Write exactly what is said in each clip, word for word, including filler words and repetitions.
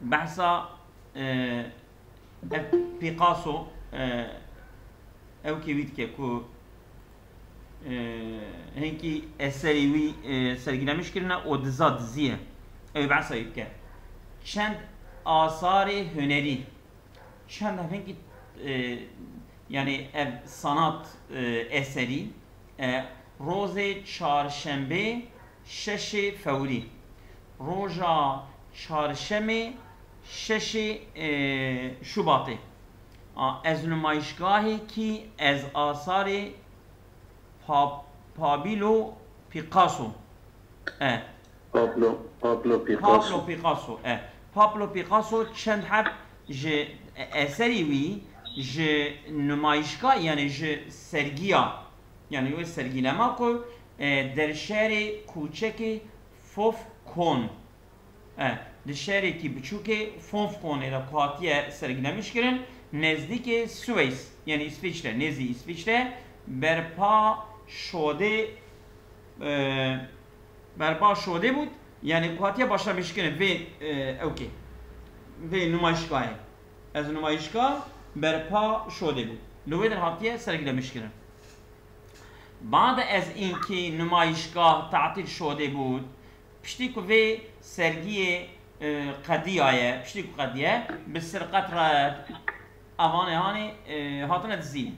Behsa, e, ev Picasso, e, ew kê wî dike ku, e, hinkî eserê wî, e, sergilemiş kirine û diza dizî ye. Ew behsa wî dike. Çend asarê hunerî, çend hinkî, e, yanî ev sanat, e, eserî, e, rozê çarşembê şeşê Fewrî, roja çarşemê şeşê, e, Şubatê. A, ez numayîşgahê kî ez asarê Pa-, Pablo Picasso. E. Pablo, Pablo Picasso. Pablo Picasso, e. Pablo Picasso çend heb ji eserî wî ji numayîşgah, yanî ji sergiya, yanî wê sergîlema ku, e, der şerê kûçekê Fof Kon, e, di şerekî biçûkê Fonfkonê de ku hatiye sergilemiş kirin, nezdîkê Suez, yanî Îsviçre, nêzî Îsviçre, berpa şodê, e, berpa şodê bût, yanî ku hatiye başlamiş kirin vê, e, ewkê, vê numayîşgahê. Ez numayîşgah berpa şodê bû. Li wê der hatiye sergilemiş kirin. Bade ez înkî numayîşgah tatil şodê bût, Piştî ku vê sergiyê, e, qediyaye, piştî ku qediye, bi sirqet re evanê hanê, e, hatine dizîn.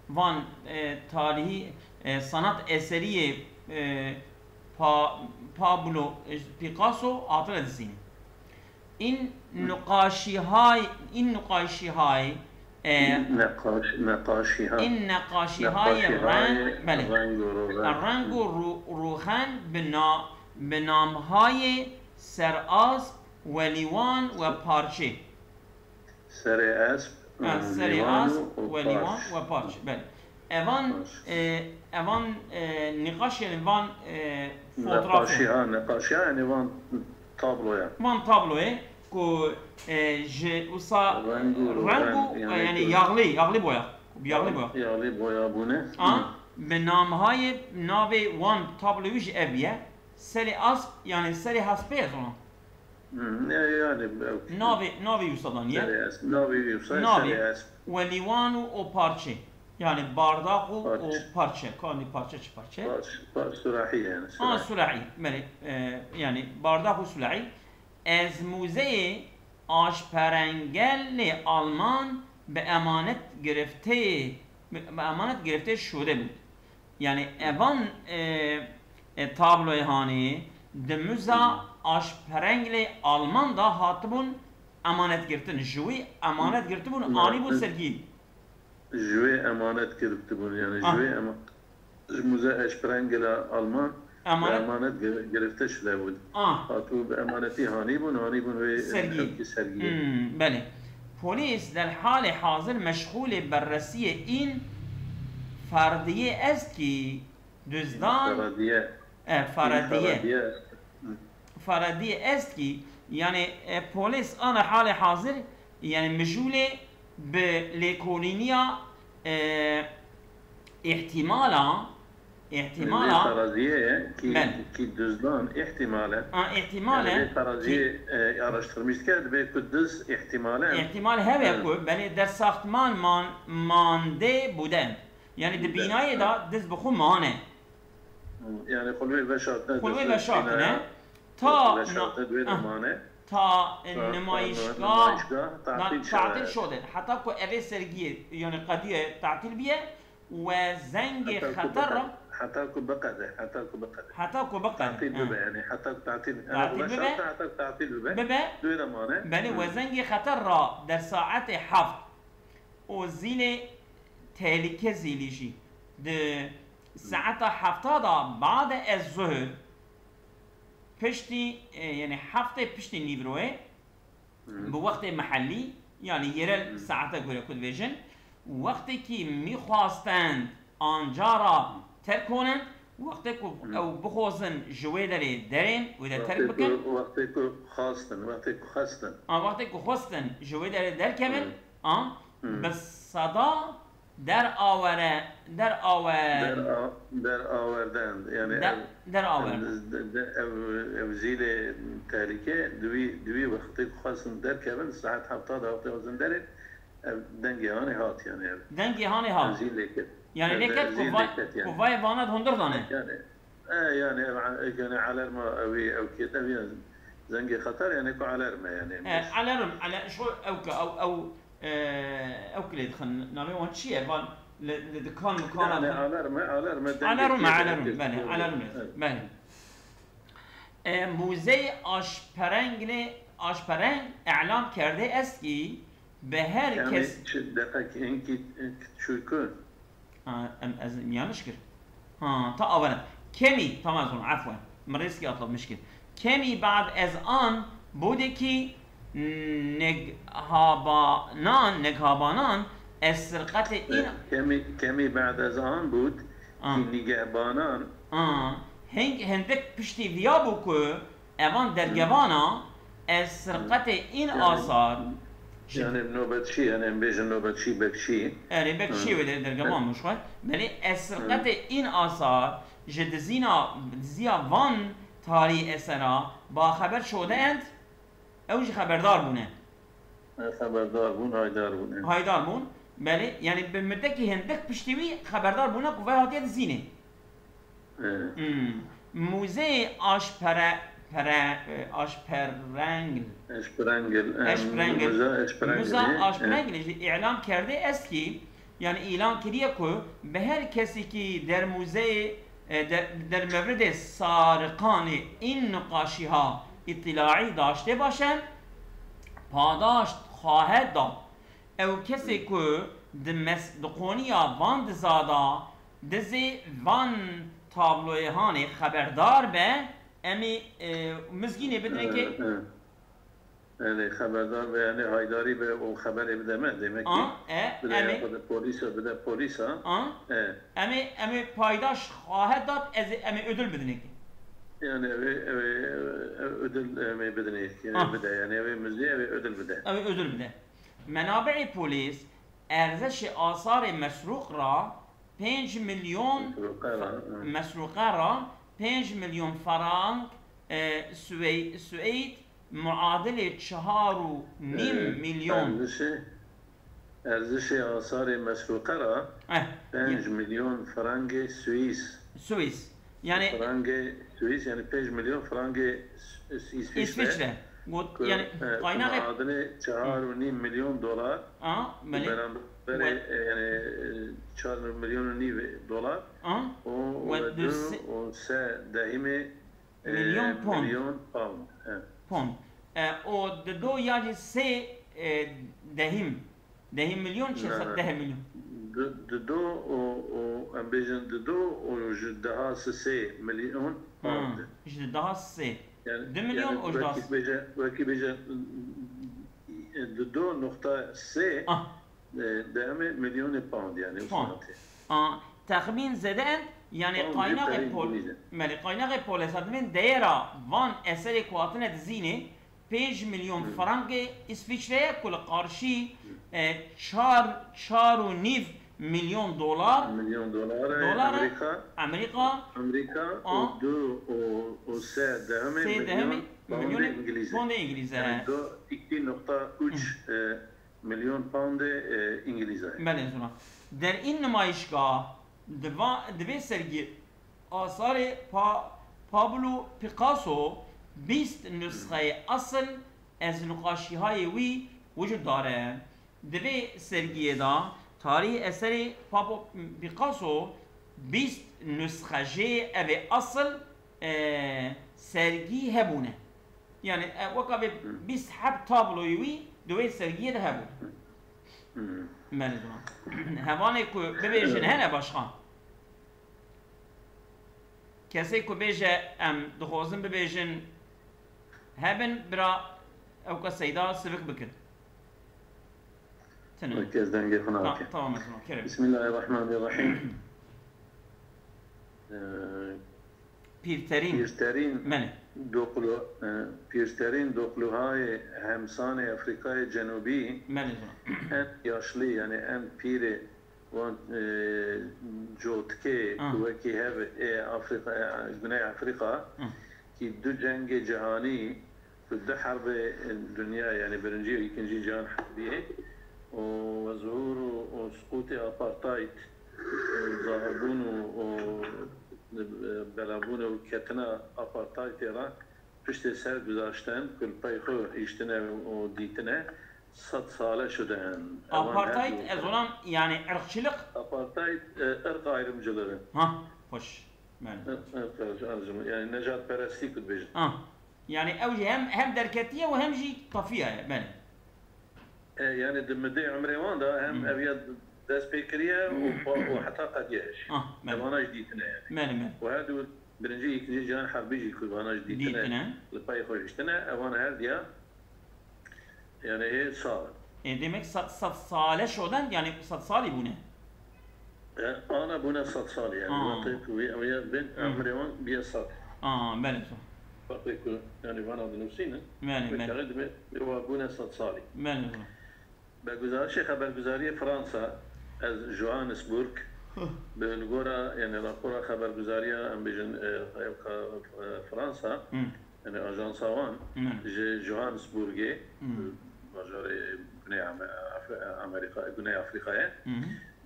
Van, e, talihî, e, sanat eseriyê, e, Pa-, Pablo Picasso hatine dizîn. În nîqaşîhay, în nîqaşîhay, e, Neqaş, neqaşîha. În neqaşîhay Neqaşîhay reng, belê. Reng û rûxen. Reng û rû-, rûxen bi na-, bi namhayê serasp, welîwan we parçê. Serê esp, Ha, serê welîwan asp, û welîwan parç. We parçê. Belê. Evan, Parç. e, evan, e, nîqaş, yanî van, e, fotoğrafê. Neqaşîha, neqaşîha, yanî van tabloya. Van tabloyê ku, e, ji wisa Reng û reng û, rûxen, e, yanî yanî ku yaxlî, yaxlî boya. Yaxlî boya. Yaxlî boya bûne. A, Hı. bi namhayê navê wan tabloyê jî ev ye. Serê asp, yanî serê hespê ye zona. Hı, ne, yanî, ew Navê, navê wisa daniye. Serê esp, navê wisa Navê. Serê esp. Welîwan û o parçe. Yanî bardax û Parçe. o parçe. Kanî parçe çi parçe? Parç, parç surahî yani. Ha, surahî. Surahî. Belê, e, yanî bardax û surahî. Ez muzeyê aşperengelê Alman bi emanet girifte, bi emanet girifte şûde bû. Yani evan, e, e, tabloyê hanê di muza aşperenglê Alman da hatibûn emanet girtin. Ji wî emanet girtibûn, Emanet anîbûn gir- sergî. Ji wê emanet girtibûn, yani ji Ah. wê ema-, ji muze eşperengela Alman Emanet. emanet gir-, girifte şude bûn. Ah. Hatibûn bi emanetî hanîbûn, hanîbûn wê Sergî. tepkî sergî. Hmm, belê. Polîs del halê hazir meşxûlê berresiyê în ferdiyê est kî duzdan Feradiye. E, Feradiye. Feradiye. Feradiye est kî, yani, e, polîs ana halê hazir, yani mijûlê bi lêkolîniya, e, îhtimala, îhtimala Feradiye ye ki, Belê. ki duzdan îhtimale. A, îhtimale Yani, ki Feradiye, e, araştırmış dike, dibê ku duz îhtimale. Îhtimal hebe Hı. ku, belê der saxtman man-, mande buden. Yani di Belê. bînayê de diz bi xwe mane. Yani xwe li wê veşartine Xwe li wê diz veşartine. binaya, Ta xwe veşartine na-, di wê de ah. mane. Ta, e, Ta, ta numayîşgah, numayîşgah na-, tatil tatil şode. şode. Heta ku evê sergiyê, yani qediye tatil biye, we zengê Heta ku xeter biqede, ra. heta ku biqede, heta ku biqede. Heta ku biqede. Tatil Ha. bibe yani, heta ku tatil, yani Tatil bibe. veşartine heta ku tatil bibe. Bibe. Di wê de mane. Belê, Hı. we zengê xeter ra der saetê heft. û zîlê tehlike zîlî jî di saeta hefta de bade ez zuhr piştî, e, yani heftê piştî nîvroyê, Hı. bi wextê mehellî, yani yerel Hı. saete göre ku dibêjin, wextê kî mî xwastend ancara terk honend, wextê ku Hı. ew bixwazin ji wê derê derên, wê de terk Wextê ku, bikin. wextê ku xwastin, wextê ku xwestin. A, wextê ku xwestin ji wê derê derkevin, Hı. a, Hı. bi seda Der awere, der awer. Der a-, der awerden. Yani Der, ev, der awer. De, de, ev, ev zîlê tehlike di wî, di wî wextê ku xwestin derkevin, saet hefta de wextê xwestin derê, ev dengê hanê hat yani ev. Dengê hanê hat. Ev zîl lê ket. Yani Ev lê ket zîl ku lê vay, ket yani. Ku vay vana di hundir dane. Yani, e, yani ev, yani alarma ew ê, ew ket, ev yani zengê xeter yani ku alarm e yani. E, alarm, ala-, şu ew ke, ew, ew, Ew kilê dixin navê wan çi ye? Van li, li dikan mikan. Yani alarm e, alarm e, dengê Alarm e, alarm, belê, alarm e, belê. E, Muzey Aşperengli, Aşpereng îlan kerde est ki bi her kes. Yani çi deqek enkî çûyku. Ha, em, ez yanlış kir. Ha, ta avana. Kemî, tamam, zon, afwen. Min rêzkî atlatmiş kir. Kemî bad ez an bûdekî neghabanan, neghabanan ez sirqetê în. Kemî, kemî bad ez an bûd, Ah. Kî nîgehbanan. Ah. Hing-, hindik piştî viya bû ku evan dergevana ez sirqetê în asar. Yani nobetçî, yani em bêjin nobetçî, bekçî. Erê, bekçî wê de dergevan bû xwe. Belê ez sirqetê în asar ji dizîna, diziya van tarî esera ba xeber şode end, ew jî xeberdar bûne. Xeberdar bûn, haydar bûn. Haydar bûn. Belê, yani bi middekî hindik piştî wî xeberdar bûne ku vay hatiye dizînê. E. Hmm. Muzeyê Aşpere-, pere-, e, Aşperengl. Eşperengl, e, Eşperengl. Muza Eşperengl, Muza e. Aşperengl jî îlan kerdê est ki, yani îlan kiriye ku bi her kesî ki der muzeyê, e, der, der mevridê sariqanê în niqaşîha îtîlaî daştê baş e, padaşt xwahe da. Ew kesê ku di mes-, di qoniya van diza da, dizê van tabloyê hanê xeberdar be, em ê, e, mizgînê bidinê ki. Erê, xeberdar be, yani haydarî be û xeberê bide me, demek ki. A, e, bide em ê ya xwe de polîsa, bide polîsa. A, e. Em ê, em ê paydaş xwahe dat, ez ê, em ê ödül bidinê ki. Yani ev ê, ev ê, ev ödül em ê bidinê ki, bide, yani ev ê mizgî, ev ê ödül bide. Ev ê ödül bide. Menabeê polîs, Erzişê asarê mesrûq ra pênc milyon, mesrûqe ra, hı, mesrûqe ra pênc milyon frank, e, Swê-, Swêd, muadilê çar û nîm milyon. Erzişê, erzişê asarê mesrûqe ra, eh, pênc milyon frangê Swîs. Swîs. Yani frangê Swîs, yani pênc milyon frangê S-, S-, İsviçre. İsviçre. Got, yani, e, kaynağı muadilê çar û nîm milyon dolar. A, belê. Beramberê, e, yani, e, çar milyon û nîv dolar. A, o, we du û se dehimê, e, milyon pound. Milyon pound. E. Pound. E, o dido ya jî sê, e, dehim. Dehê milyon çi hesab? Dehê milyon. Di, dido û, û em bêjin dido û ji deha sisê milyon pound. Ji deha sisê. Yani, du milyon yani û ji deha sisê. Wekî bêje, wekî bêje dido nokta sê, ah, e, dehemê milyonê pound yani. Pound. A, texmîn zêde en, yani kaynaxê pol-, melê, kaynaxê polêsa dibên deyera van eserê ku hatine dizînê, pênc milyon frangê Îsviçreye ku li qarşî, e, çar, çar û nîv milyon dolar, milyon dolar, e, dolar e, Amerîka, Amerîka, Amerîka, a, û du û, û se dehemê sê dehemê milyon poundê Îngilîz e. Poundê Îngilîz e. Yani do iki nokta üç, e, milyon poundê, e, Îngilîz e. Belê zûna. Der în nimayîşgah diva-, divê sergî Asarê Pa-, Pablo Picasso bîst nusxeyê esil ez niqaşîhayê wî wicud dare. Di vê sergiyê de tarîh eserê Pablo Picasso bîst nusxe jê ev ê esil, e, sergî hebûne. Yani, e, weka vê bîst heb tabloyê wî di wê sergiyê de hebû. Belê, tamam. Hevalê ku bibêjin hene başka? Kesê ku bêje em dixwazin bibêjin hebin, bira ewka Seyda sivik bikin. Tine. Wek ez dengê xwe Ta-, nake. Tamam, ez kerem. Bismillahirrahmanirrahim. Ee, Pîrterîn. Pîrterîn Belê. Doklu, e, pîrterîn dokluhayê hemsanê Efrîkayê Cenûbî Belê, tamam. En yaşlı, yani en pîrê wan, e, cotkê Ah. ku wekî hev ê Afrîka, e, Guney Afrîka, Ah. kî du cengê cihanî, ku du herbê dinya, yani birinci û ikinci cihan herbî, û zuhûr û, û sqûtê apartheid, û zahirbûn û, û, e, belabûn û ketina apartheidê re piştê ser guzaşten ku li pey xwe hiştine û dîtine, sed sale şude en. Ewan her Apartheid, du ez olam, yani ırkçılık. Apartheid, e, ırk ayrımcılığı. Ha, hoş. Belê. Ir-, ırk ayrımcılığı. Yani nejatperestî ku dibêjin. Ha. Yani ew jî hem, hem derketiye û hem jî tafiye, belê. E, yani di midê emrê wan de hem Hmm. ev ya dest pê kiriye û pa-, û heta qediye jî. Ah, belê. Evana jî dîtine yani. Belê, belê. Û her du birinci, ikinci cihan herbî jî ku vana jî dîtine, Dîtine. li pey xwe hiştine, evan her diya, yani hê sal. E, demek sed, sed sale şoden, yani sed salî bûne. E, ana bûne sed salî yani. Ha. Wextê ku wî, ew ya bin Hmm. emrê wan biye sed. Ha, belê, so. Wextê ku yani vana dinusînin, Belê, wê belê. çaxê dibe, wa bûne sed salî. Belê, so. Bi guzaşê xeberguzariyê Fransa, ez Johannesburg, Huh. bi li gora, yani rapora xeberguzariya, em bêjin, e, e, e, Fransa, Hmm. yani ajansa wan, Hmm. ji Johannesburgê, Hmm. bajarê Güney Amer-, Afri-, Amerika, Güney Afrikayê, Hmm.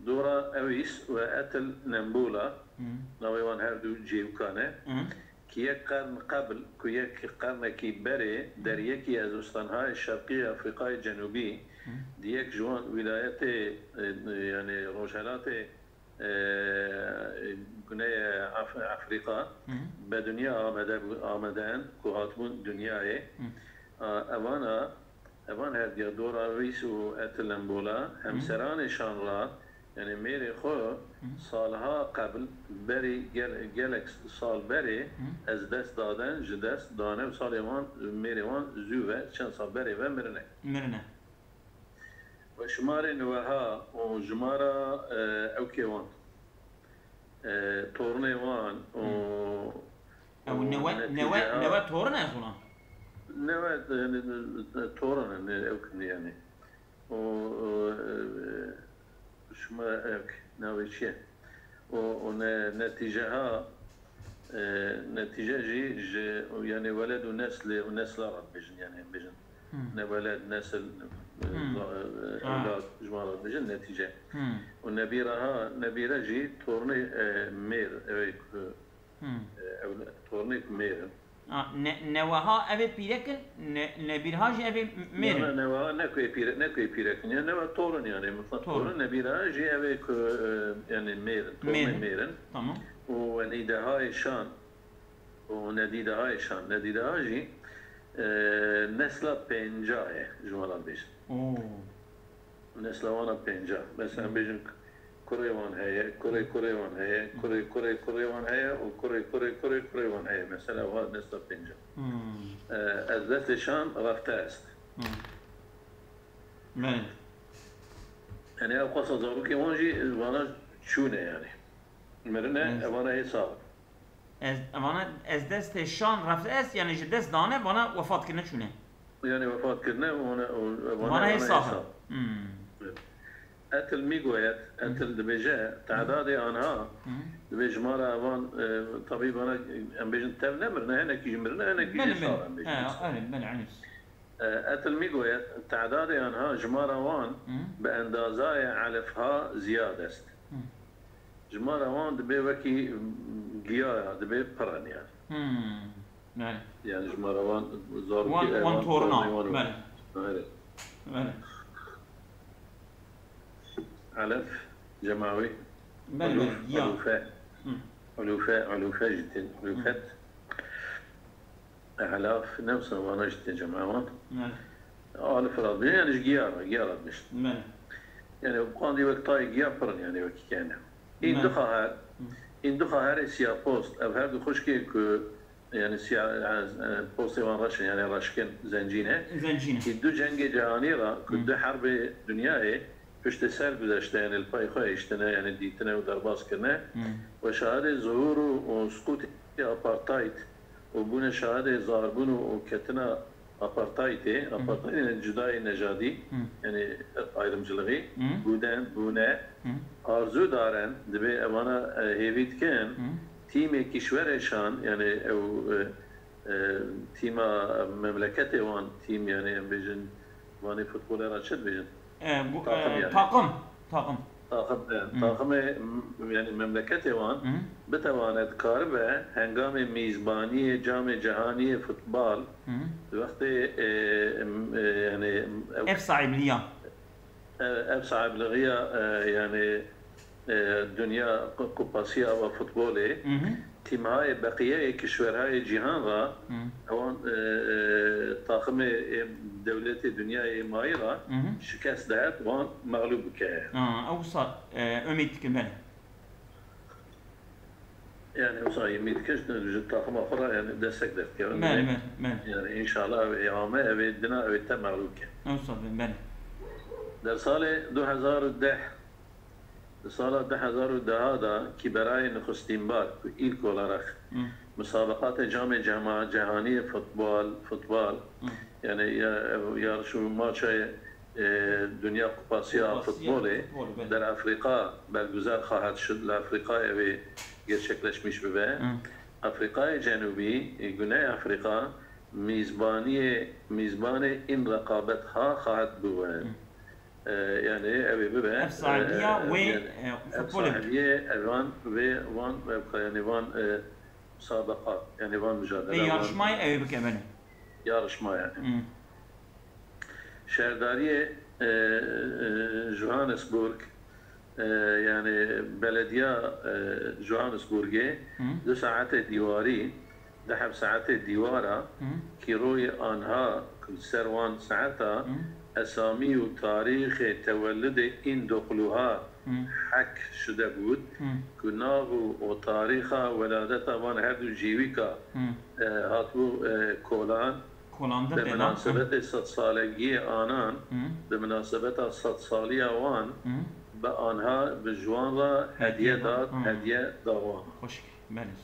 dora Ewîs ve Etil Nembula, Hmm. navê wan her du cêwika ne, Hmm. Ki yek qern qebl, ku yek qernekî berê, deryekî ez ustanhayê şerqî Afrîkayê Cenûbî, Hı. di yek ji wan wîlayetê, e, yani rojhelatê, e, Guneyê Af-, Afrîka, Hı. be dinya amede bû-, ameden, ku hatibûn dinyayê. Hı. A, evana, evan her diya dora Wîs û Etilembola, Hı. hemseranê şan ra, yani mêrê xwe Hı. salha qebl berî gel-, gelek sal berê Hı. ez dest daden, ji dest dane û salê wan, mêrê wan zû ve, çend sal berê ve mirine. Mirine. Ve şimarê niweha û jimara, e, ewkê wan, e, tornê wan û Hı. Ew û newe, newe, neticeha newe torin e zûna? Newe, yani, e, torin e, ne, ewk ne yani. û, e, şima ewk navê çi ye? Û, û ne, netîceha, e, netîce jî ji, yani weled û neslê û nesla re dibêjin, yani em bêjin. Hmm. Ne weled, nesil, e, Hmm. za-, e, Ha. ewlad, ji wan re dibêjin, netîce. Hmm. Û nebîreha, nebîre jî tornê, e, mêr, ew ê ku Hmm. E, ew ne, tornê ku mêr in. A, ne-, neweha ev ê pîrek in, ne-, nebîrha jî ev ê m-, mêr in. Ne, neweha ne ku ê pîre-, ne ku ê pîrek in. Ya newe tor in yani. Mesela Tor. tor in, nebîra jî ev ê ku, e, yani mêr in. Mêr Tornê in. mêr in. Tamam. Û nedîdehayê şan. Û nedîdehayê şan. Nedîdeha jî, e, nesla pênca ye, ji wan re dibêjin. Oo. Nesla wan a pênca. Mesela, Hmm. bêjin, kurê wan heye, kurê kurê wan heye, Hmm. kurê kurê kurê wan heye û kurê kurê kurê kurê wan heye. Mesela, wa nesla pênca. Hmm. E, ez destê şan refte est. Hmm. Belê. Yani, ew xwesa zarokê wan jî vana çûne yani. Mirine, Evet. evana hê sax. Ez, vana ez destê şan refte est, yani ji dest dane, vana wefat kirine çûne. Yani wefat kirine, ona, o, vana Vana hê hê sax e. sax. Hmm. Evet. Etil migoyet, Hı. Etil dibêje, tedadê anha, Hı. dibê jimara evan, e, tabii vana, em bêjin tev nemirine, hinekî jî mirine, hinekî Belê, jî belê. sax em bêjin. He, erê, belê, erê. E, Etil migoyet, tedadê anha jimara wan Hı. bi endazayê elefha ziyad est. Hı. Jimara wan dibê wekî, m, giya ya, dibê pir in yani. Hmm. Belê. Yani jimara wan zarokî Wan, ev wan wan torna, tornê wan û belê. Erê. Belê. Elef, cema wê. Belê, Uluf, belê, giya. Ulufe. Hı. Ulufe, ulufe jî tên. Hı. Ulufet. Elaf, ne wisa vana jî tê cema wan. Belê. Alif re dibêjin, yani ji giya re, giya re dibêjin. Belê. Yani, qandî wek tayê giya pir in, yani, wekî kene. Hîn Belê. du xaher, Hı. hîn du xaherê siyapost, ev her du xwişkê ku, yani, siya, e, e, postê wan reş in, yani, reşkin, zencî ne. Zencî ne. Hîn du cengê cihanî re, ku Hı. du herbê dinyayê, piştê ser guzeşte, yani li pey xwe hiştine, yani dîtine û derbas kirine, Hmm. we şahidê zuhûr û, û sqûtê apartheid û bûne şahidê zarbûn û, û ketina Apartheid, apartheid yani cudayê nejadî, yani ayrımcılığı, bûden, bûne, arzu daren, dibê evana, e, hêvî dikin, tîmê kişwerê şan, yani ew, e, e, tîma memleketê wan, tîm yani em bêjin, wanê futbolê ra çi dibêjin? E, bu, Takım e, yani. Takım, takım. Taxim, e, taximê, m-, yani memleketê wan bitewane, dikaribe hengamê mîzbaniyê Camê Cihaniye futbal, di wextê, e, m-, e, yani, ew, Ev sahibliya. e, ev sahibligiya, e, yani, e, Dünya Ku-, Kupası ya va futbolê, tîmhayê beqiyeyê kişwerhayê cîhan ra, ewan, e, e, taximê ê dewletê dinyayê ê mayî ra şikest dihet, wan mexlûb bike. Ha, ew wisa, e, umîd dikim, belê. Yani wisa umîd dikin, ji taxima xwe re yani destek derdikevin. Belê, belê, belê. Yani înşallah ew ê ame, ew ê dina, ew ê te mexlûb ke. Ew wisa be, belê. Der salê du hezar û deh, Di sala du hezar û deh de kîberayê nixistînbar ku ilk olarak Musabeqatê Camê Cema-, Cehaniye futbol, futbol, yani ya, ev yarış û maçê, e, Dünya Kupası ya futbolê der Afrika berguzar xahet şid, li Afrika ev ê gerçekleşmiş bibe. Afrikayê Cenubî, e, Güney Afrika mîzbaniyê, mîzbanê in rekabet ha xahet bûwe. E, yani ev ê bibe, Ev sahibiya e, wê, yani e, ev futbolê bike. Sahibiyê evan vê van, ev, yani van, e, musabeqa, yani van mücadele, Vê van yarışmayê ew ê bike, belê. Yarışma yani. Hmm. Şerdariyê, e, e, Johannesburg, e, yani belediya, e, Johannesburgê Hmm. du saetê dîwarî, Deheb saetê dîwara, kîroyê anha ku li ser wan saeta esamî û tarîxê tewellidê în dokluha hek şide bût, ku nav û, û tarîxa weladeta van her du cîwîka, e, hatibû, e, kolan, Kolandin bi pêlan. Minasebetê sedsalegiyê anan, bi minasebeta sedsaliya wan, bi anha bi ji wan re hediye dat, hediye da wan. Xweşik, belê.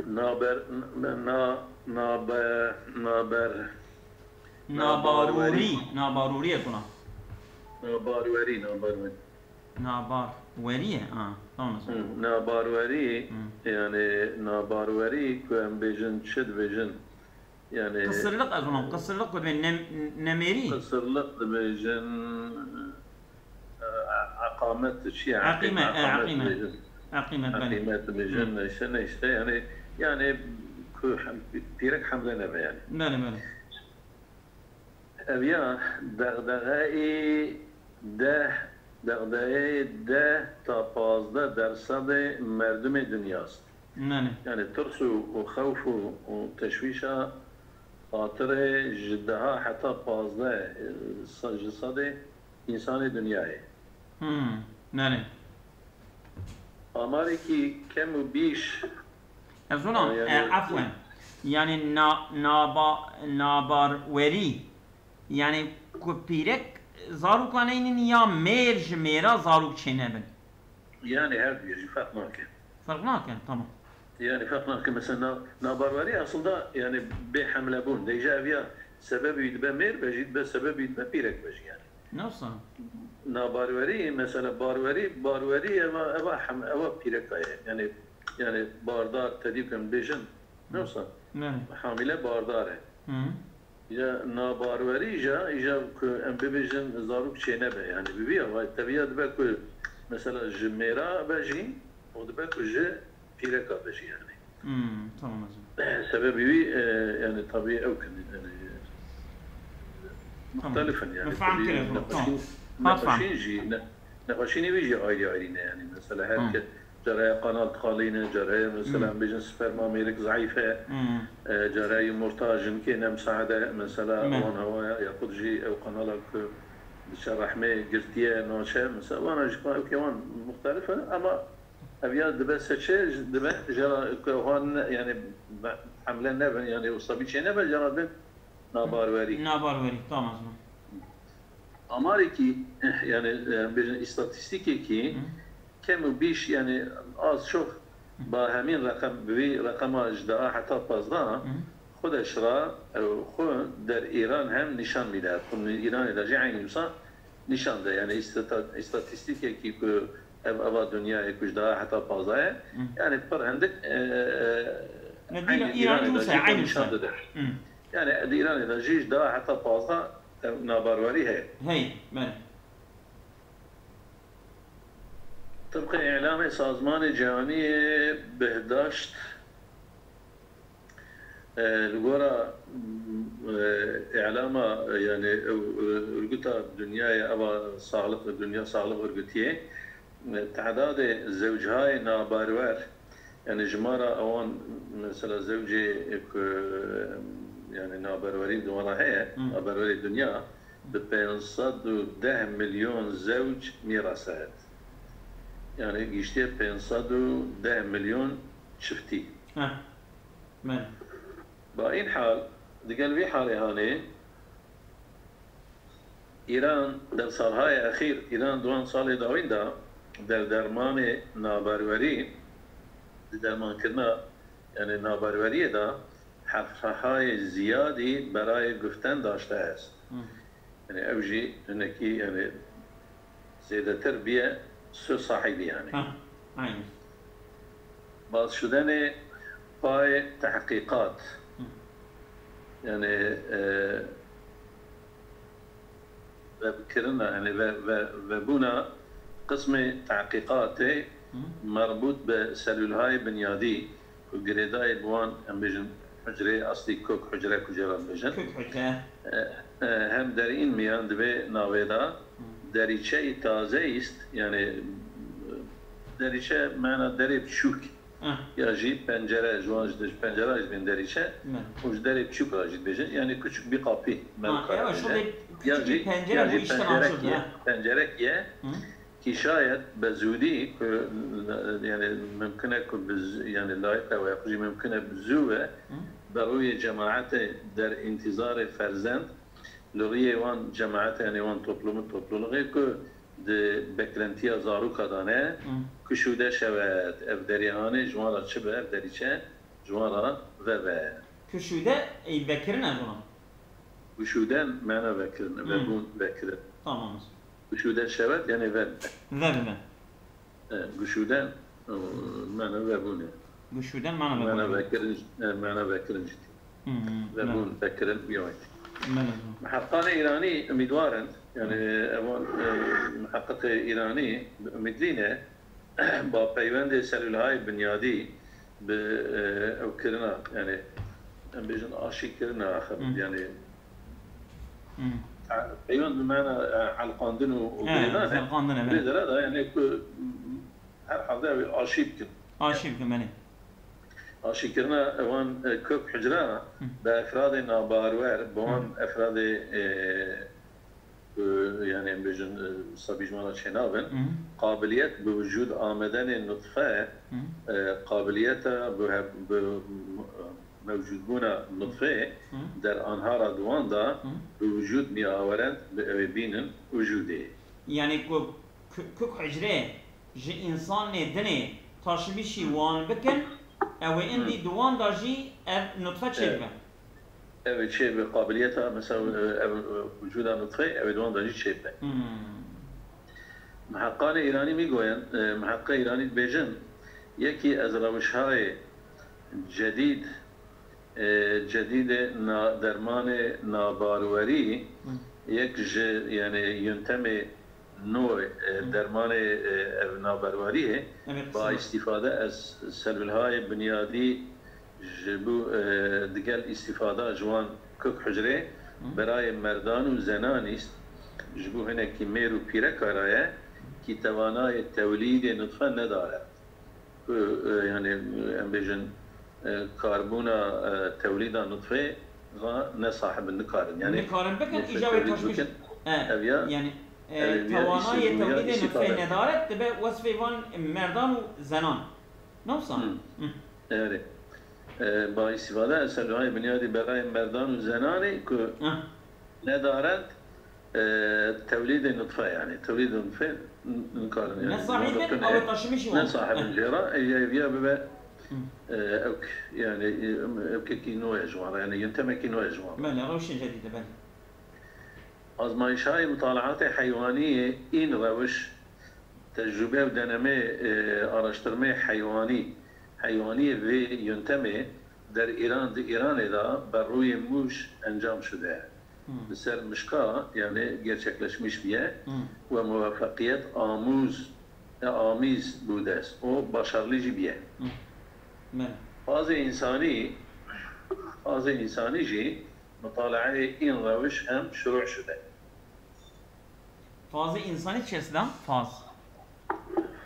Naber, na, nabe, naber, Nabarûrî, nabarûrî ye kuna? Nabarwerî, nabarwerî. Nabarwerî ye? Ha, tamam o zaman. Hı, nabarwerî, yani nabarwerî ku em bêjin, çi dibêjin? Yani Qisirlik, ez ona, qisirlik ku dibê nem-, nemêrî? Qisirlik dibêjin, e, e, eqamet, çi ye? Eqîme, e, eqîme. Eqîmet dibêjin. Eqîmet, belê. Eqîmet dibêjin, neyse, neyse, yani, yani ku hem-, pîrek hemle nebe yani. Belê, belê. Ev ya dexdexeyê deh, dexdexeyê deh ta pazdeh dersedê merdumê dinyas. Belê. Yani tirs û, û xewf û, û teşwîşa xatirê ji deha heta pazdeh, e, sa-, ji sedê însanê dinyayê. Hmm, belê. Amarekî kem û bîş. Ez ona, yani, e, efwen. Yani na-, naba-, nabarwerî. Yani ku pîrek zarokan neynin ya mêr ji mêra zarok çênebin. Yani her du jî ferq nake. Ferq nake, tamam. Yani ferq nake. Mesela na-, nabarwerî aslında yani bê hemle bûn. Deyja ev ya sebebî dibe mêr be jî, dibe sebebî dibe pîrek be jî yani. Nasıl? Nabarwerî, mesela barwerî, barwerî eva, eva hem, eva pîreka ye. Yani, yani bardar, te dî ku em bêjin. Nasıl? Ne? Hamile bardar e. Hı. Ya nabarwerî ja, îja ku em bibêjin zarok çênebe. Yani bibî ya, vay, teviya dibe ku mesela ji mêra be jî, û dibe ku ji pîreka be jî yani. Hmm, tamam hocam. Sebebî wî, e, yani tabii ew kin, yani, Tamam. muxtelif in yani. Min fehm Tabii kir, tamam. Nexweşîn, Ha, fehm. nexweşîn jî, ne-, nexweşînê wî jî ayrî ayrî ne yani. Mesela her Hı. kes caraya kanal dixalîne, caraya mesela Hı. em bêjin sperma mêrik zayîf e, Hı. e, caraya yumurta jinkê nemsade, mesela Me. wan hewaya, yaxud jî ew kanala ku diçe rehmê girtiye, naçe, mesela wana jî ew kê wan muxtelif in, ama Ev ya dibe seçe, dibe jera ku wan ne, yani be-, hemle nebin, yani wisa bî çênebe, jera din nabarwerî. Nabarwerî, tamam o zaman. Amarekî, eh, yani, e, bêjin îstatîstîkekî Hı. kem û bîş, yani az çok ba hemîn reqem, bi vî reqema ji daha heta pazdeh, xwe de şira, e, xwe der Îran hem nîşan bîde. Xwe Îranê de jî eynî wisa nîşan de. Yani îstata-, îstatîstîkekî ku ev eva dinyayê ku ji daha heta pazdeh ye, yani pir hindik, e, e, Ne dîna eynî Îranê Îranê de wisa jî xwe eynî nîşan wisa dide. Yani di Îranê de jî ji daha heta pazdeh ev nabarwerî heye. Hey, belê. Tibqê îlamê Sazmanê Cîhanî yê Bihdaşt, e, li gora, e, îlama, e, yani ew, e, örgüta dinyayê eva sağlık, Dünya Sağlık Örgütü'ye, e, tedadê zewcihayê nabarwer, yani jimara ewan mesela zewcê ku, yani nabarwerî di wana heye, nabarwerê dinya, bi pênc sed û deh milyon zewc mîrase het. Yani giştiye pênc sed û deh milyon çiftî. Heh. Belê. Ba în hal, digel vî halê hanê, Îran der salhayê exîr, Îran di wan salê dawîn de der dermanê nabarwerî, di dermankirina, yani nabarweriyê de hefrehayê ziyadî berayê guften daşte est. Yani ew jî hinekî, yani zêdetir biye su sahîbî yani. Ha, aynen. Bazşudenê payê tehqîqat. Yani, e, vebikirina, yani ve, ve, vebûna qismê tehqîqatê merbût bi selûlhayê binyadî ku girêdayî bi wan, em bêjin, hucreyê aslî kök hucre ku jê re dibêjin. Kök hucre. E, e, hem derîn miyan di vê navê de derîçeyî taze îst, yani derîçe mena derê biçûk. Ah. Ya jî pencere, ji wan ji pencera jî bên derîçe û ji derê biçûk re jî dibêjin. Yani küçük bir kapı, me wika re bêje. Ya jî, ya jî pencerek ye, pencerek ye. Ki şayet bi zûdî ku, yani mimkun e ku bi z-, yani layîqe we, xwe jî mimkun e bi zû ve bi rûyê cemaetê der întîzarê ferzend li rûyê wan cemaetê, yani wan toplumî, topluluxê ku di beklentiya zaroka de ne, ku şûde şewet, ev derê hanê ji wan re çi be, ev derîçe ji wan re veve. Ku şûde, ey, vekirine ji wan? Guşûden mena vekirin, vebûn, vekirin. Tamam. Guşûde şewet, yani ve. Ve, ve, ve. E, guşûden, e, mena vebûn e. Guşûden mena vebûn e. Mena vekirin, e, mena vekirin jî. Hı, hı, vebûn, vekirin, biyoyt. Mena. Miheqanê Îranî umîdwar in, yani evan, e, miheqeqê Îranî umîdlî ne, ba peywendê selûlhayê binyadî bi, e, ew kirina, yani, em bêjin aşî kirina, axir, yani, peywend bi mena, e, elqandin û, û girêdan e. Vê dera da, yani, ku herhalde ew aşî bikin. Aşî bikin, belê. Aşî kirina ewan, e, kök hucra bi efradê nabarwer, bi wan efradê, e, e, yani em bêjin, e, sabî ji me re çênabin. Qabiliyet bi wicûd amedenê nutfe, e, qabiliyeta bi heb-, bi mewcûdbûna nutfê der anha re di wan de bi wicûd miyawerend bi ew ê bînin wicûdê. Yani ku k-, kök hucrê ji însanê dinê taşibîşî wan bikin, ew ê indî di wan de jî ev nutfe çêbibe. Ev ê çêbibe, qabiliyeta, mesela, e, ev, e, wicûda nutfeyê, ew ê di wan de jî çêbibe. Miheqanê Îranî mîgoyen, e, miheqê Îranî dibêjin, yekî ez rewişhayê cedîd, e, cedîdê na-, dermanê nabarwerî, yek ji, yani, yöntemê nû, e, dermanê, e, ev nabarweriyê, ba îstîfade ez selûlhayê binyadî ji bo, e, digel îstîfada ji wan kök hucrê berayê merdan û zenan îst, ji bo hinekî mêr û pîreka re ye, kî tewanayê tewlîdê nutfe nedare. Ku, e, yani, em bêjin, e, karbûna, e, tewlîda nutfê ra ne sahib in, nikarin. Yani, nikarin bikin, îca wê taşbîş bikin. E, ev ya, yani, e, tewanayê tewlîdê nutfê nedare, dibe wesfê van merdan û zenan. Ne wisa? Erê. E, ba îstîfade ez selûlhayê binyadî berayê merdan û zenanê ku nedarend, e, tewlîdê nutfe, yani tewlîdê nutfe nikarin, ne yani, sahîb in, tune, ew taşimişî ne wan sahib in jê re, ê, ev ya bibe, e, ewk, yani, e, ewkekî nû ye ji wan re, yani, yöntemekî nû ye ji wan re. Belê, rewşên cedîd e, belê. Azmayîşayê mutalaatê heywanî yên rewiş, tecrube û denemê, e, araştirmê heywanî, heywaniyê vê yöntemê der Îran, di Îranê de berrûyê Mûş encam şude. Li ser mişka, yani gerçekleşmiş biye ve muvaffaqiyet amûz, e, amîz bû dest. O başarlî jî biye. Belê. Fazê însanî, fazê însanî jî mutalaeyê în rewiş hem şurû şude. Fazê însanî çi ye Sedam? Faz.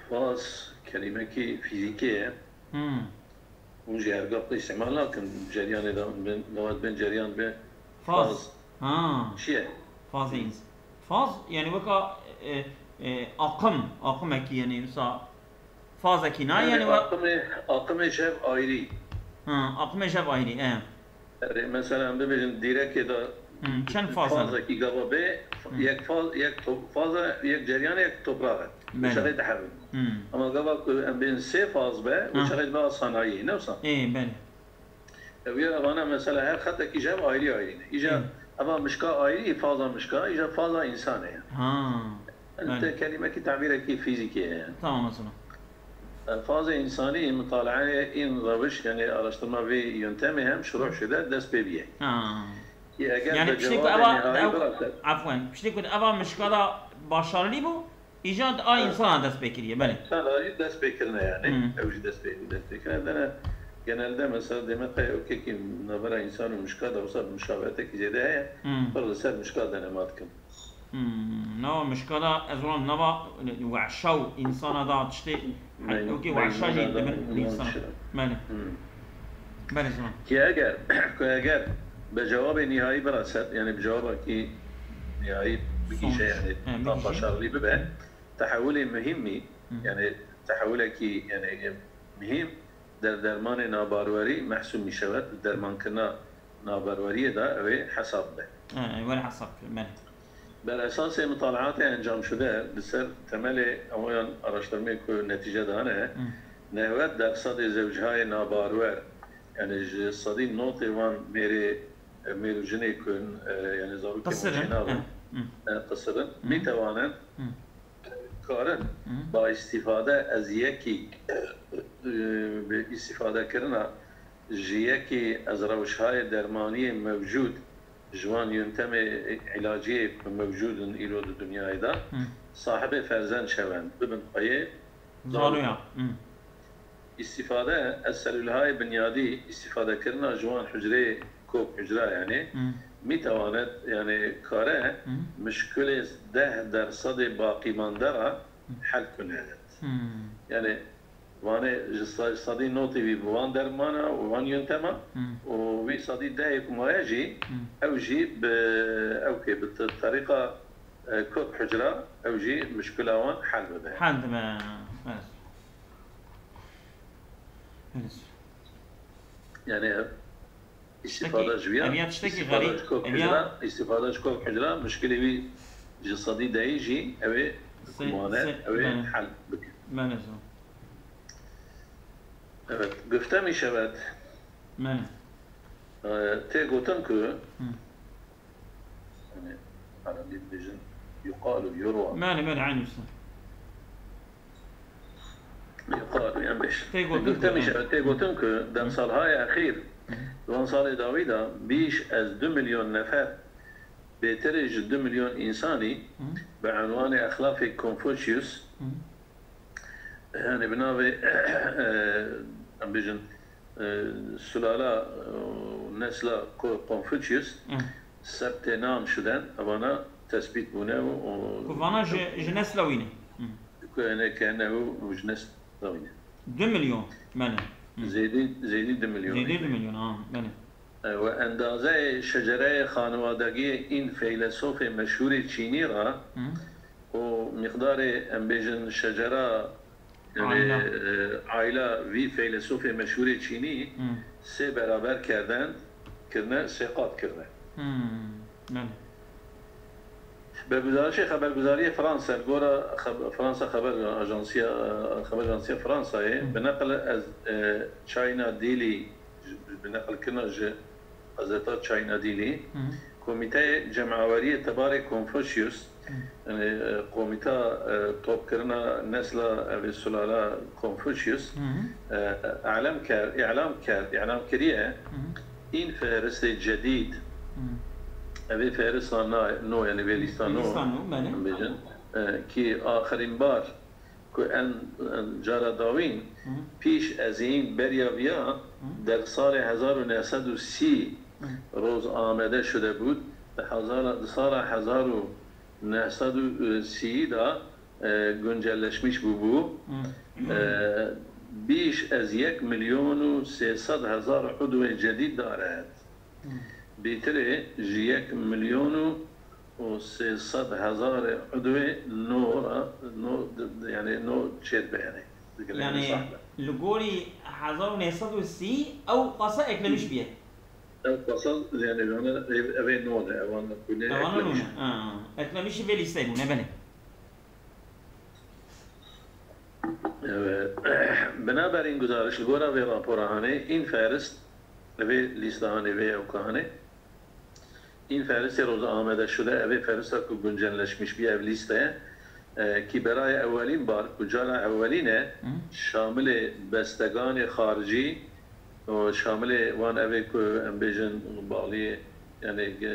Faz kelîmekî fîzîkê ye. Hmm. Hûn jî her gaf îstîmal nakin, ceryanê de bin, gava dibin ceryan be. Faz. Faz. Ha. Çi ye? Fazê ins-, faz, yani weka, e, e, akım, akımekî yani, mesela fazekî na, yani, yani we- akımê, akımê jev ayrî. Ha, akımê jev ayrî, e. Erê, mesela, em bibêjin dîrekê de Hmm, çend faz hene? Fazekî gava bê, Hmm. yek faz, yek top-, faza, yek ceryan, yek toprax e. Belê. Şerê dihevin. Hmm. Ama gava ku em bên sê faz be, Ha. şerê dibe sanayî, ne wisa? Ê, belê. Ev ya evana mesela her xetekî ji hev ayrî ayrî ne. Îja Ê. eva mişka ayrî, faza mişka, îja faza însan e. Ha. Yani Belê. te kelîmekî tabîrekî fîzîkê ye yani. Tamam, mesela. Fazê însanî mutalaeyê în rewiş, yani araştırma vê yöntemê hem şuruh şude dest pê biye. Ha. Ki eger Yani bi piştî ku cevabê eva, nihayî ev, biraset. Afwen, piştî ku eva mişka da başarılı bû, îca a Evet. însana dest pê kiriye, belê. Sana jî dest pê kirine yani. Hmm. Ew jî dest pê, dest pê kirine. Dene genelde mesela demek ki ewkekî navbera însan û mişka da wisa muşabetekî zêde heye. Hmm. Pir li ser mişka denema dikin. Hmm, nava mişka da ez wan nava wehşa û însana da tiştê, Mey-, wekî wehşa jî meyna da dibin wehşa. Însan. Belê. Hmm. Belê, ziman. Ki eger, ku eger bi cewabê nihayî biraset, yani bi cewabekî nihayî bigîşe, Sonuç. yani He, tam bigîşe. başarılı bibe, tehewulê muhîmî, Hı. yani tehewulekî, yani muhîm der dermanê nabarwerî mehsûb mîşewet, dermankirina nabarweriyê de ew ê hesab be. He, were hesab kir, belê. Ber esasê mutalaatê encam şude, li ser temelê ewan araştirmê ku netîce dane, Hı. newed dersedê zewcihayê nabarwer, yani ji sedî notê wan mêrê, mêr û jinê ku, e, yani zarokê Qisir in, çênav in, he. Hı. e, qisir in, Hı. mîtewanin, Hı. karin Hı. ba îstîfade ez yekî, e, bi îstîfadekirina ji yekî ez rewşhayê dermaniyê mewcûd ji wan yöntemê îlaciyê ku mewcûd in îro di dinyayê de, Hı. sahibê ferzend şewend, bibin xweyê Zaroya. Hı. Îstîfade ez selûlhayê binyadî, îstîfadekirina ji wan hucreyê kok hucra yani, Hı. mîtewanet yani kare Hı. mişkulê deh dersedê baqîmande ra Hı. hel kunenet. Hı. Yani vanê ji se-, sedî notî wî bi wan dermana û wan yöntema Hı. û wî sedî dehê ku maye jî Hı. ew jî bi ew kê bi te-, terîqa, e, kok hucra ew jî mişkula wan hel bibe. Hel dibe. Evet. Evet. Yani ev îstîfada Tiştekî, ji wî ya, ev ya tiştekî îstîfada xerîb, ji kok ev ya hucra, îstîfada ji kok hucra, mişkilê wî ji sedî dehî jî ew ê Se-, bikmane, se-, ew ê bene. hel bike. Bene, zor. Evet, gufte mi şewet? Bene. E, tê gotin ku Hı. Yani, Erebî dibêjin, yuqalu, yurwa. Belê, belê, eynî wisa. Yuqalu, yani bêjin. Tê gotin Gufte ku, mi şewet, tê gotin ku, dem Hı. salhayê exîr, Hı. van salê dawî de, bîş ez du milyon nefer, bêtirê ji du milyon însanî, Hı. bi enwanê exlafê Confucius, Hı. Yani bi navê, e, em bêjin, e, sulala, e, nesla Ko-, Confucius, Hı. sebtê nam şiden, evana tespît bûne û, û Ku vana ji, ji nesla wî ne. Hı. Ku ne, ke ne û, û ji nesla wî ne. Du milyon, belê. Hı. Zêdî, zêdî du milyon. Zêdî du milyon, ha, belê. E, we endazeyê şecereyê xanwadagiyê în feylesofê meşhûrê çînî ra Hı. û miqdarê, em bêjin, şecera, yani, Aîla. e, aîla vî feylesofê meşhûrê çînî Hı. sê beraber kerden, kirine, sê qat kirine. Hı. Belê. Bi guzareşê xeberguzariyê Fransa, li gora xeb-, Fransa Xeber Ajansiya, Xeber Ajansiya Fransayê, Hı. bi neqil ez, e, China Daily, bi neqilkirina ji qezeta China Daily, Hı. Komîteyê Cemaweriyê Tebarê Confucius, Hı. yani, e, komîta, e, topkirina nesla, ev ê sulala Confucius, Hı. e, îlam kir, îlam kir, îlam kiriye, Hı. În fihiristê cedîd, Hı. ev ê fihirista na-, no, yani vê lîsta no, Lîsta no, belê. em bêjin, e, ki axirîn bar ku en, en cara dawîn Hı. pîş ez în beriya viya Hı. der salê hezar û neh sed û sî Hı. roz amade şude bûd, di hezara, di sala hezar û neh sed û sî de, e, güncelleşmiş bûbû. Hı. E, bîş ez yek milyon û sê sed hezar udwê cedîd daret. Hı. Bîtirê ji yek milyon û sê sed hezar udwê no ra, no, d-, d-, yani no çêt be yani. Digire Yani, sahne. li gorî hezar û neh sed û sî ew qasa eklemiş Hı. biye. Ev qasa, yani, yani, ev, ev ê no ne, evan ne, bu ne Evan eklemiş. ne? Ha, eklemiş vê lîsteyê bûne, belê. Evet. Binaberîn guzariş, li gora vê rapora hanê, în fihirist, vê lîsta hanê, vê ewka hanê, în fihiristê roza amade şude, ev ê fihirista ku güncelleşmiş bî, ev lîste, e, ki berayê ewelîn bar, ku cara ewelîn e, Hı. şamilê besteganê xaricî, û şamilê wan ev ê ku em bêjin baliyê, yani, e,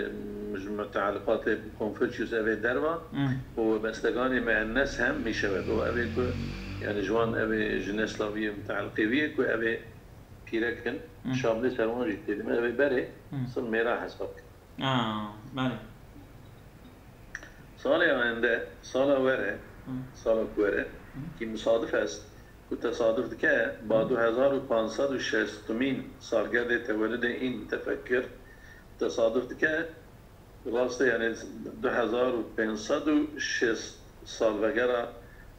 ji mutealiqatê Confucius ev ê derva Hmm. û besteganê muennes hem mîşewet û ev ê ku, yani, ji wan ev ê ji nesla wî yê mutealiqê wî yê ku ev ê pîrek in, Hmm. şamilê ser wan jî têdime, ev ê berê Hmm. sil mêra hesab kin. Ah, belê. Salê ayende, sala were, Hı. sala ku were, Hı. ki musadif est, ku tesaduf dike, ba Hı. du hezar û panc sed û şêstimîn salgerdê tewelludê în mutefekkir, tesaduf dike, rast e, yani du hezar û pênc sed û şêst salvegera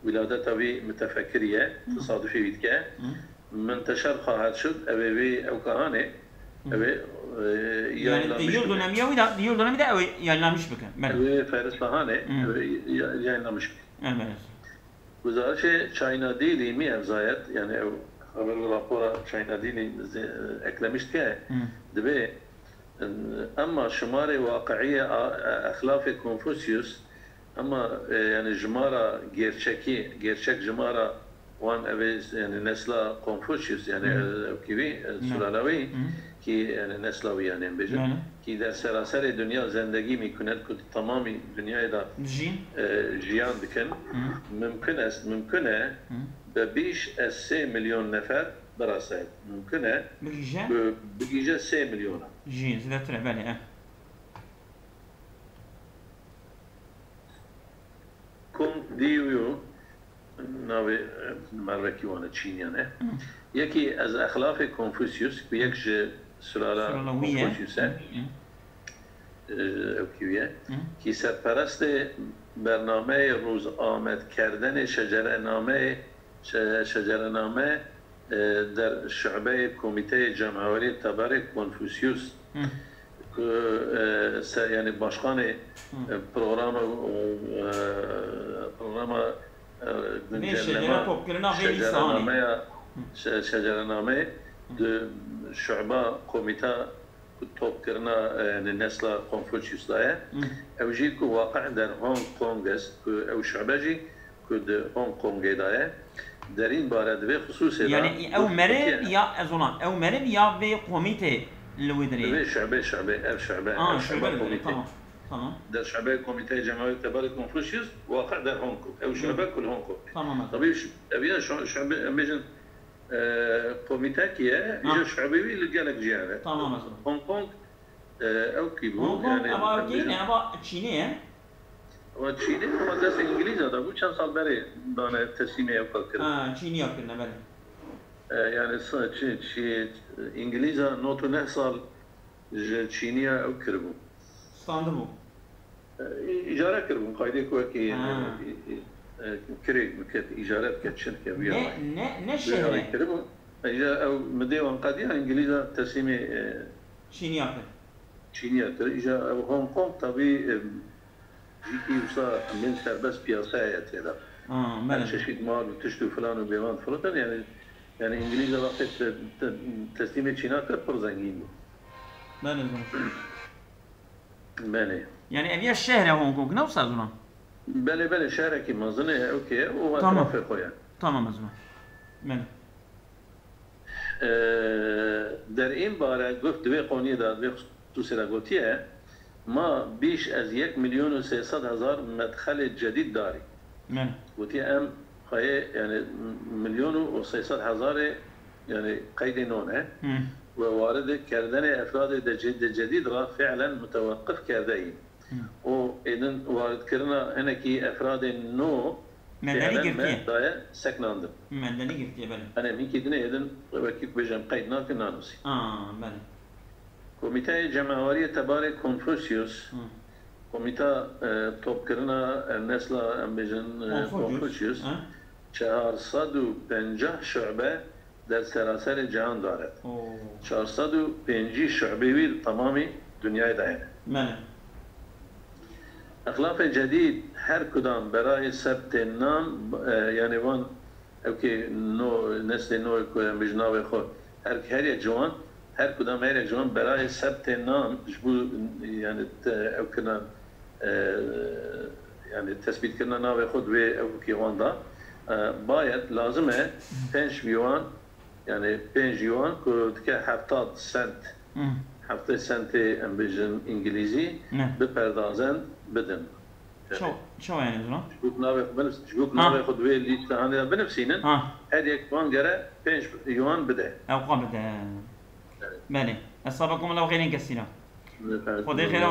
wiladeta wî mutefekkirî ye, Hı. tesadufê wî dike. Hı. Menteşer xwaher şud, ew ê wê ewka hanê, Hı. ew ê, e, Yani, yayınlanmış di yıl bike. dönemi ya da, di yıl dönemi de ew ê yayınlanmış bike. Belê. Ew ê fihirista hanê, Hı. ew ê ya-, yayınlanmış bike. Evet, evet. Guzareşê China Daily mi ev zayet, yani ew xeber û rapora China Daily ze-, eklemiş dike, Hı. dibê, em, emma şimarê waqiiye a, a, exlafê Confucius, Ema, e, yani jimara gerçekî, gerçek jimara wan ev ê, yani nesla Confucius, yani, Hı. e, ew kî wî, e, Ne. sulala wî, Hı. kî, yani nesla wî, yani em bêjin, Ne, ne. kî der seraserê dinya zendegî mîkunet ku di temamî dinyayê de, Jî. e, jiyan dikin. Hı. Mimkun est, mimkun e, Hı. be bîş ez sê milyon nefer berasayet. Mimkun e Bigîje. ku bigîje sê milyona. Jî, zêdetir e, belê, e. Kong Diyu, navê, e, mervekî wan e, Çîniyan e. Hı. Yekî ez exlafê Confucius, ku yek ji sulala Sulala wî ye. Confucius e. Hı. E, ew kî wî ye. Hı. Kî serperestê bernameyê rûzametkerdenê şecerenameyê, şe-, şecerename, e, der şubeyê Komîteyê Cemawerî Teberê Confucius Hı. ku, e, se-, yani başkanê, Hı. e, programa, e, programa, e, Vê güncelleme şecere topkirina vê lîstanê. şecerenameya, Hı. şe-, şecerenameyê Hı. di şuba komîta ku topkirina, e, yani nesla Confucius da ye. Hı. Ew jî ku waqe der Hong Kong est, ku ew şube jî ku di Hong Kongê de ye, derîn bare di vê xisûsê de Yani, ew meriv ya, ez ona, ew meriv ya vê komîtê li wê dirê? Vê şubê, şubê, ev şube, Aa, ev şube şube li wê, komîtê. Tamam, tamam. Der şubê komîteyê Cemawerî Teberê Confucius, waqe der Hong Kong. Ew Hı. şube ku li Hong Kong. Tamam, ez Tabii ş-, ev ya şu-, şube, em bêjin, e, komîtekî ye, Ha. îja şubê wî li gelek ciyan e. Tamam, ez ona. Hong Kong, e, ew kî bû, Hong Kong, yani, eva ev kî ne, eva Çînê ye? Ama Çînê, ama dest Îngilîza de bû, çend sal berê dane teslîmê ew ka kirin. Ha, Çîniya kirine, belê. E, yani, sa-, çi, çi, Îngilîza not û neh sal ji Çîniya ew kiribû. Standibû. E, î-, îcare kiribûn, qaydê ku wekî, Ha. e, e, e, kirêk bike, îcare bike, çi bike, vîya Ne, ne, ne şehre. Kiribûn. E, îca ew midê wan qediya, Îngilîza teslîmê, e, Çîniya kir. Çîniya kir. Îca ew Hong Kong tabî, e, Jîkî wisa min serbest piyasaya ye têda. Aa, her belê. Çeşît mal û tişt û filan û bêvan difirotin. Yani, yani İngilîza wextê te, te, teslîmê Çîna kir pir zengîn bû. Belê, zor. Belê. Yani ev ya şehre Hong Kong, ne wisa zûna? Belê, belê, şehrekî mezin e, okey, û Tamam. etrafê xwe ye. Tamam, ez zûna. Belê. Ee, derên bare guft di vê qoniyê de, di vê xusûsê de gotiye, ma bîş ez yek milyon û sê sed hezar medxelê cedîd darî. Belê. Gotiye em xweyê, yani milyon û sê sed hezarê, yani qeydê nû ne. Hı. Ve waridê kerdenê efradê de ce-, de cedîd ra fiilen muteweqif kerde yîn. Hı. Û êdin waridkirina hinekî efradên nû Medeni fiilen me girtiye. daye seknandin. Medeni girtiye, belê. Hani minkî dinê êdin wekî bêjin qeyd nakin nanûsî. Aa, belê. Komîteyê Cemaweriyê Tebarê Konfusyus, Hı. komîta, e, topkirina, e, nesla, em bêjin, e, Konfusyus. Konfusyus, Ha? çar sed û pêncî şube der seraserê cihan daret. Oo. Çar sed û pêncî şubê wî li temamî dinyayê de hene. Belê. Exlafê cedîd her kudam berayê sebtê nan, e, yani van ewkê no, neslê no ku em bêjin navê xwe, her, her yek ji wan, her kudam her yek ji wan berayê sebtê nan ji bo, yani te, ew kirina, e, yani tespîtkirina navê xwe di wê ewkê wan de, e, bayet lazim e pênc yuan, yani pênc yuan ku dike heftad sent, Hı. heftê sentê em bêjin îngilîzî, Ne. biperdazen bidin. Çawa, çawa yani zûna? Ji bo ku navê xwe binivs-, ji bo ku Ha. navê xwe di wê lîstehanê de binivsînin, Ha. her yek van gere pênc yuan bide. Ew xwe bide. Evet. Belê. Esabakum Allah xêrên kesîra. Efendim, Xwedê xêra